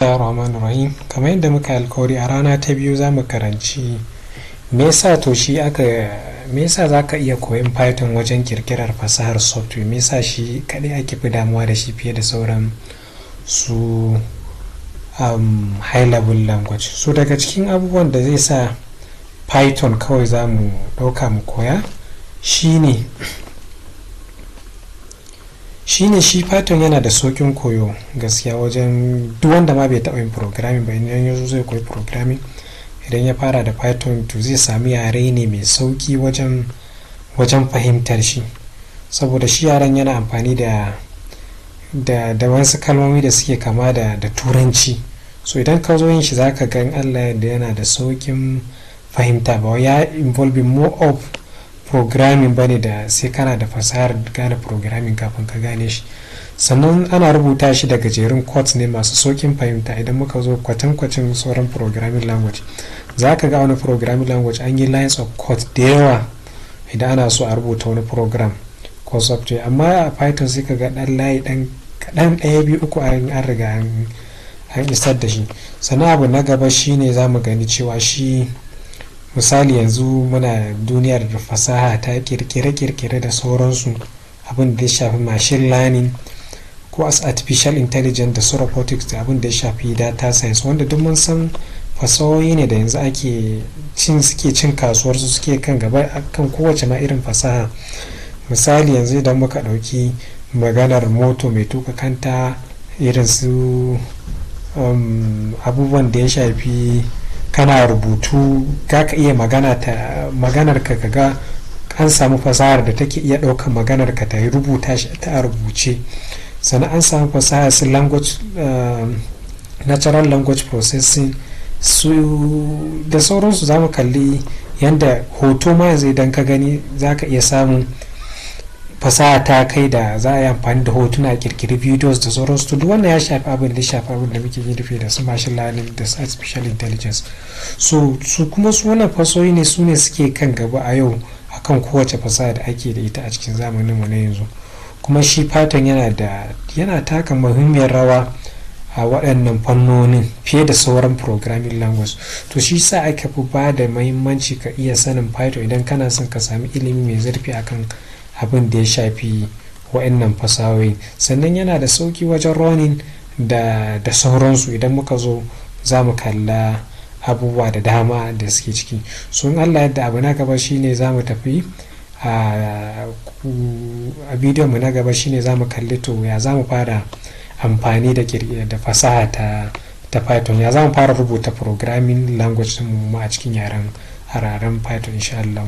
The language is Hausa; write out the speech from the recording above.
Rahim. Kamar yadda muka alkawari, a rana ta biyu za mu karanci me yasa to shi aka me yasa za ka iya koyon Python wajen kirkirar fasahar software, me yasa shi kaɗai ake fi damuwa da shi fiye da sauran su high level language. So daga cikin abubuwan da zai sa Python kawai za mu ɗauka mu koya shine shi Python yana da sauƙin koyo gaskiya wajen duk wanda ma bai taɓa yin programming ba. Idan ya zo zai koyi programming, idan ya fara da Python, to zai sami yare ne mai sauƙi wajen fahimtar shi, saboda shi yaren yana amfani da wasu kalmomi da suke kama da Turanci. So idan ka zo yin shi, zaka gan Allah yadda yana da sauƙin fahimta, ba ya involving more of programming bane da sai kana da fasahar gane programming kafin ka gane shi. Sannan ana rubuta shi da gajerun codes ne masu sauƙin fahimta. Idan muka zo kwatankwacin sauran programming language, za ka ga wani programming language an yi lines of code da yawa idan ana so a rubuta wani program ko software, amma a Python sai ka ga ɗan layi ɗan kaɗan, ɗaya, biyu, uku, an riga an isar da shi. Sannan abu na gaba shine za mu gani cewa shi, misali, yanzu muna duniyar da fasaha ta kirkire-kirkire da sauransu, abin da ya shafi machine learning ko as artificial intelligence da su robotics da abin da ya shafi data science, wanda duk mun san fasahohi ne da yanzu ake cin suke cin kasuwarsu, suke kan gaba kan kowace ma irin fasaha. Misali, yanzu idan muka ɗauki maganar moto mai tuka kanta, irin su abubuwan da ya shafi kana rubutu ka iya magana ta maganar ka, kaga an samu fasahar da take iya ɗaukar maganar ka ta yi rubuta shi ta a rubuce. Sannan an samu fasaha su language natural language processing su da sauransu. Za mu kalli yadda hoto ma yanzu idan ka gani, za ka iya samun fasaha ta kai da za a yi amfani da hotuna a kirkiri videos da sauransu. To, duk wannan ya shafi abin da ya shafi abin da muke yi nufi da su machine learning da su artificial intelligence. So su kuma su wannan fasahohi ne, su ne suke kan gaba a yau akan kowace fasaha da ake da ita a cikin zamanin mu na yanzu. Kuma shi Python yana taka muhimmiyar rawa a waɗannan fannonin fiye da sauran programming language. To, shi sa aka fi ba da mahimmanci ka iya sanin Python idan kana son ka sami ilimi mai zurfi akan abin da ya shafi waɗannan fasahohi. Sannan yana da sauki wajen running da sauransu. Idan muka zo za mu kalla abubuwa da dama da suke ciki. So in Allah yadda, abu na gaba shine za mu tafi a bidiyon mu na gaba shine za mu kalli to ya za mu fara amfani da fasaha ta Python, ya za mu fara rubuta programming language mu a cikin yaren hararen Python, insha Allah.